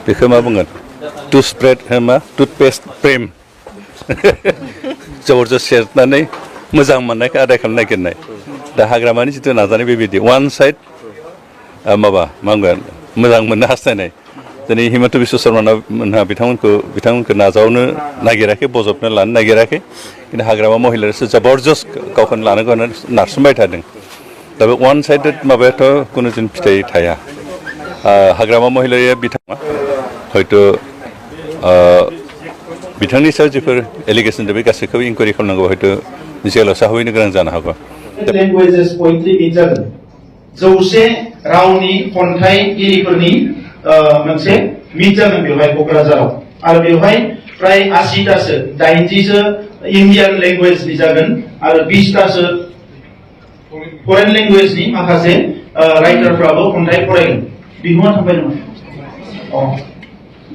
बेखौ मा बुंगोन टुथस्प्रेड मा टुथपेस्ट प्रेम जबरदस्त सेरनानै मोजां मोननायखौ आदाय खालामनो नागिरनाय दा हाग्रामानि जिथु नाजानाय बेबायदि वान साइड माबा मा बुंगोन मोजां मोननो हास्थायनाय दिनै हिमन्त बिश्व शर्मा मोनहा बिथांमोनखौ नाजावनो नागिराखै बजबनो लानो नागिराखै खिन्थु हाग्रामा महिलायासो जबरदस्त गावखौनो लानांगौ होननानै नारसिनबाय थादों दा बे वान साइडेड माबायाथ' खुनु दिन फिथाइ थाया हाग्रामा महिलाया बिथाङा हयथ' बिथांनि सायाव जिफोर एलिगेसन दं बे गासैखौबो इनकुवारि खालामनांगौ हयथ' जेलाव साहैनो गोनां जानो हागौ लेंगुवेजेस पइन्टलि मिट जागोन 100 रावनि खन्थाइगिरिफोरनि मोनसे मिट जागोन बेवहाय क'क्राझाराव आरो बेवहाय प्राय 80टासो 80सो इन्डियान लेंगुवेजनि जागोन आरो 20टासो फरेन लेंगुवेजनि माखासे राइटारफ्राबो खन्थाइ फरायगोन बिमुङा थांबाय नामा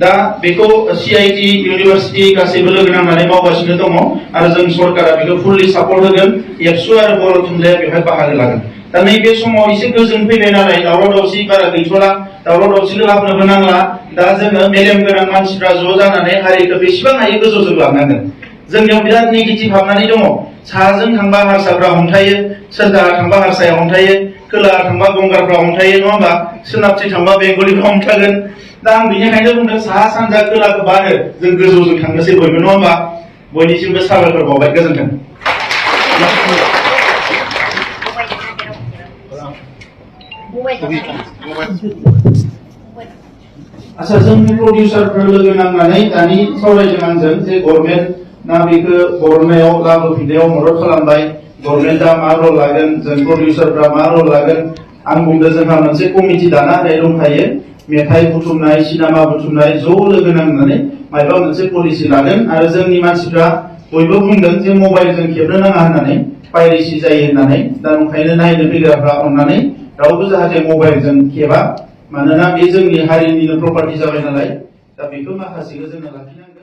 दा बेखौ CIT इउनिभार्सिटि गासैबो लोगो नांनानै मावगासिनो दङ आरो जों सरकारा बेखौ फुल्लि सापर्ट होगोन एबसु आरो बर' थुनलाइया बेवहाय बाहागो लागोन दा नैबे समाव एसे गोजोन फैबाय नालाय दावराव दावसि बारा गैथ'ला दावराव दावसिखौ लाबोनोबो नांला दा जोङो मेलेम गोनां मानसिफ्रा ज' जानानै हारिखौ बेसेबां हायो गोजौजों लांनांगोन जोंनियाव बिराद नेगेटिभ हाबनानै दङ साहाजों थांबा हारसाफ्रा हमथायो सोरखारा थांबा हारसाया हमथायो खोलाहा थांबा गंगारफ्रा हमथायो नङा होमबा सोनाबथि थांबा बेंगलिफ्रा हमथागोन दा आं बेनिखायनो बुंदों साहा सानजा खोलाखौ बारो जों गोजौजों थांनोसै बयबो नङा होमबा बयनिसिमबो साबायखर बावबाय गोजोन्थों आच्छा जोंनि प्रडिउसारफोर लोगो नांनानै दानि सावरायदों आंजों जे गभर्नमेन्ट ना बेखौ बरननायाव लाबोफिननायाव मदद खालामबाय गभर्नमेन्टआ मा रल लागोन जों प्रडिउसारफ्रा मा रल लागोन आं बुंदों जोंहा मोनसे कमिटि दाना होनाय दंखायो मेथाइ बुथुमनाय सिनेमा बुथुमनाय ज' लोगो नांनानै माबा मोनसे पलिसि लागोन आरो जोंनि मानसिफ्रा बयबो बुंदों जे मबाइलजों खेबनो नाङा होननानै पाइरेसि जायो होननानै दा ओंखायनो नायनो फैग्राफ्रा अननानै रावबो जाहाथे मबाइलजों खेबा मानोना बे जोंनि हारिनिनो प्रपार्टि जाबाय नालाय दा बेखौ माखासेखौ जोङो लाखिनांगोन